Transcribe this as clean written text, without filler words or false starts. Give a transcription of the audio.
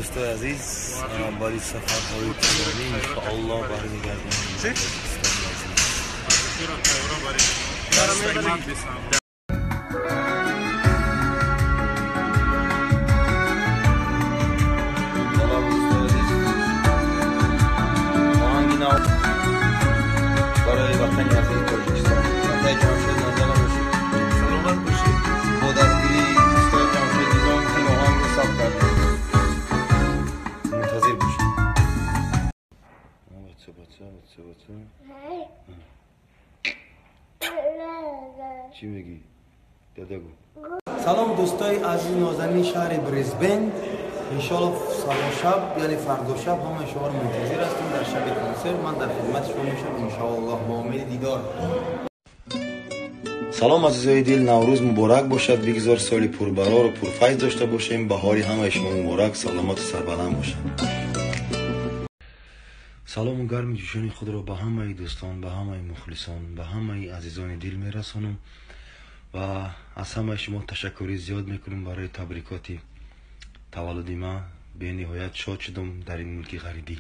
Дӯстои азиз, баъди сафарҳои тӯлонӣ иншоаллоҳ бармегардем. Салом, дӯстои азиз, оҳанги нав барои ватани азизи Тоҷикистон. Ватаи Ҷамшед назара бошед. Саломат бошед. Бо дастгирии устоди Ҷамшед Низом ин оҳангро сабт кардем. Мунтазир бошед. Бача, бача, бача, бача. Чӣ мегӣ? Дадагу. Салом, дӯстои азизи нозанини шаҳри Брисбен. Иншоалло сабо шаб, яъне фардо шаб, ҳамаи шуморо мунтазир ҳастем дар шаби консерт. Ман дар хидмати шумо мешавам иншоаллоҳ, бо умеди дидор. Салом, азизои дил, Наврӯз муборак бошад. Бигзор соли пурбарору пурфайз дошта бошем. Баҳори ҳамаи шумо муборак, саломату сарбаланд бошад. Салому гарми ҷӯшони худро ба ҳамаи дӯстон, ба ҳамаи мухлисон, ба ҳамаи азизони дил мерасонам ва аз ҳамаи шумо ташаккури зиёд мекунам барои табрикоти таваллуди ман. Бениҳоят шод шудам дар ин мулки ғарибӣ.